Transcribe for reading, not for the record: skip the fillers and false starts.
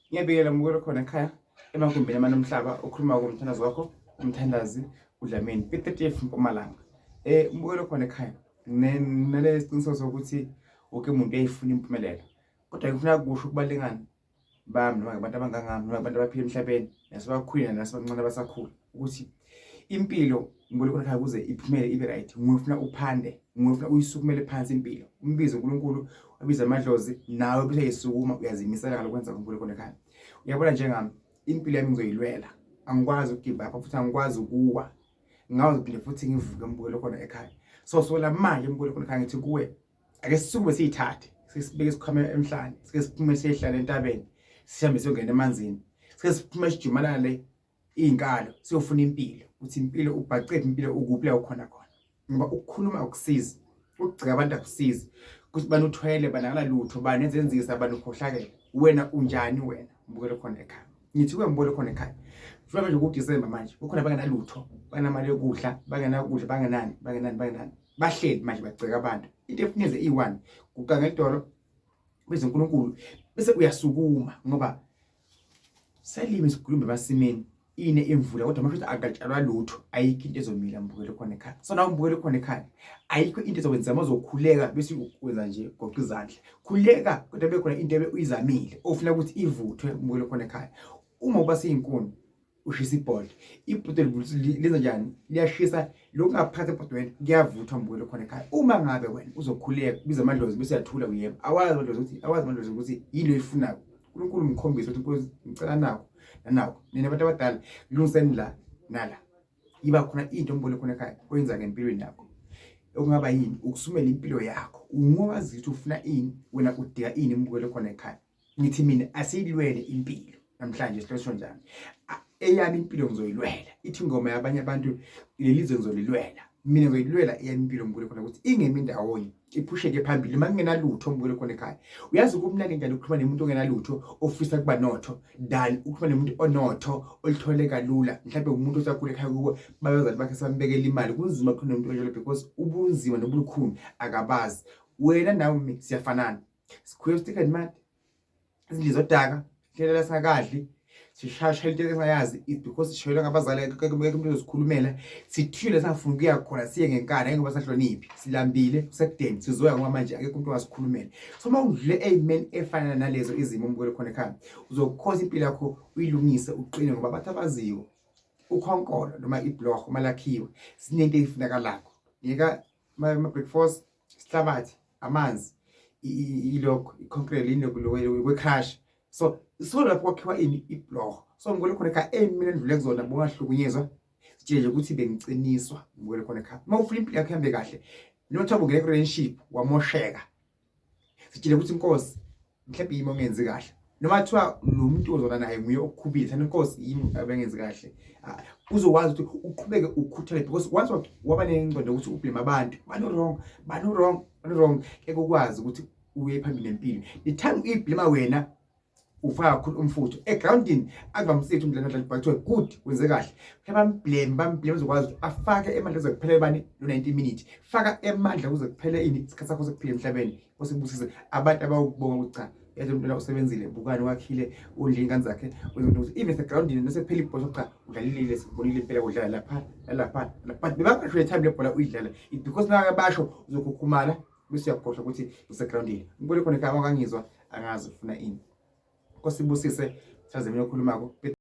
Ngiyabikela mukelo khona ekhaya emagumbini amane omhlaba okhuluma kumthandazi wakho umthandazi uDlamini P30 Mpumalanga. Mbukelo khona ekhaya nale siqiniseko sokuthi wonke umuntu uyayifuna impumelelo. Kodwa ngifuna kusho kubalingani bami noma ngabantu abangangami noma abantu abaphila emhlabeni nasebakhulile nasebancane abasakhula ukuthi impilo ngibona khona ekhaya ukuze iphumele ibe right nguwe ufuna uphande nguwe ufuna uyisukumele phansi impilo umbize uNkulunkulu abize amadlozi nawe bese uyisukuma uyazimisela ngalokwenza uNkulunkulu khona ekhaya uyabona njengami impilo yami ngizoyilwela angikwazi ukugive up futhi angikwazi ukuwa ngazi phinde futhi ngivuke mbukelo khona ekhaya so so la manje mbukelo khona ekhaya ngithi kuwe ake sisukume siyithathe sisibeke isikhwama emhlane sike siphume siyehlala entabeni sihambe siyongena emanzini sike siphume sijumalale iy'nkalo siyofuna impilo ukuthi impilo ubhacephi impilo ukuphi la ukhona khona ngoba ukukhuluma akusizi ukugcika abantu akusizi ukuthi bani uthwele bani akanalutho bani enzenzisa bani ukhohlakele wena unjani wena mbukele khona ekhaya ngithi kuwe mbukele khona ekhaya futhi manje kuDisemba manje kukhona bangenalutho banamali yokudla bangenakudla bangenani bangenani bangenani bahleli manje bagceka abantu into efuneze iyi-one guqa ngedolo bize uNkulunkulu bese uyasukuma ngoba Salime sigulumbe emasimini ine imvula kodwa masho ukuthi akatshalwa lutho ayikho into ezomila mbukele khona ekhaya so nawe mbukele khona ekhaya ayikho into ezokwenza uma uzokhuleka bese ukwenza nje goqa izandla khuleka kodwa bekhona into ebe uyizamile ofuna ukuthi ivuthwe mbukele khona ekhaya uma uba siyinkuni ushisa ibhodle ibhodle lenza njani liyashisa lokungaphathi ebhodweni kuyavuthwa mbukelo khona ekhaya uma ngabe wena uzokhuleka biza amadlozi bese uyathula uyema awazi amadlozi ukuthi awazi amadlozi ukuthi yini oyifunayo uNkulunkulu mkhombise ukuthi Nkosi ngicela nakho nanakho nina abantu abadala lungiseni la nala iba khona into ombone khona ekhaya oyenza ngempilweni yakho okungaba yini ukusumela impilo yakho ungowazi ukuthi ufuna ini wena udinga ini mbukelo khona ekhaya ngithi mina asiyilwele impilo namhlanje sihlosho njani eyami impilo ngizoyilwela ithi ingoma yabanye abantu leli zwe ngizolilwela mina ngizoyilwela eyami impilo ngibule khona ukuthi ingemi ndawonye iphusheke phambili uma kungenalutho ngibule khona ekhaya uyazi kumnandi njani ukukhuluma nomuntu ongenalutho ofisa kuba notho than ukukhuluma nomuntu onotho olithole kalula mhlawumbe umuntu osakhula ekhaya kubo babazali bakhe sambekela imali kunzima ukukhuluma nomuntu onjalo because ubunzima nobulukhuni akabazi wena nawe siyafanana sikhule stick and mud izindlu zodaka hlelela singakadli sishasha into esingayazi is because sishayelwa ngabazali akekho umuntu ozozikhulumela sithule singafuni ukuya khona siye ngenkani ngoba sahloniphi silambile kusekudeni sizoya ngoba manje akekho umuntu ongasikhulumela so uma udlule eyimeni efana nalezo izimo umbukele khona ekhaya uzokhosa impilo yakho uyilungise uqine ngoba bathi abaziyo ukhonkolo noma iblock uma lakhiwe sinento eyifunakalakho yeka ama-breakfast isihlabathi amanzi ilokho i-concrete yini kwe-crush so so lapho kwakhiwa ini ibloho so ngibone khona ekhaya emina endlule kuzona bongahlukunyezwa sitshele nje ukuthi bengiciniswa ngibone khona ekhaya uma ufuna impilo yakho ihambe kahle noma kuthiwa bungene ku-relationship wamosheka sitshele ukuthi inkosi mhlawumbe yimi ongenzi kahle noma kuthiwa lo muntu ozona naye nguye okukhubile thana inkosi yimi abengenzi kahle ah, uzokwazi ukuthi uqhubeke ukhuthale because once waba nengqondo ukuthi ublame abantu bano wrong bano wrong bano wrong ngeke ukwazi ukuthi uye phambili nempilo the time uyiblame wena ufaka kakhulu umfutho egroundini akuvamisile ukuthi umdlali adlale ibhola kuthiwe good wenze kahle phela bamblame bamblame uzokwazi ukuthi afake emandla kuze kuphele bani lo 90 minute faka emandla kuze kuphele ini isikhathi sakho sokuphila emhlabeni osibusise abantu abawukubonga ukuthi cha yazi umntwana usebenzile bukani wakhile udle ingane zakhe wenza ukuthi even segroundini nosekuphela ibhola cha udlalile sikubonile impela kudlala lapha nalapha but bebangasho le time lebhola uyidlala because nakabasho uzokhukhumala bese uyakhohlwa ukuthi usegroundini ngibone khona ekhaya wakangizwa angazi ufuna ini. Nkosi ibusise saze mina okhulumako.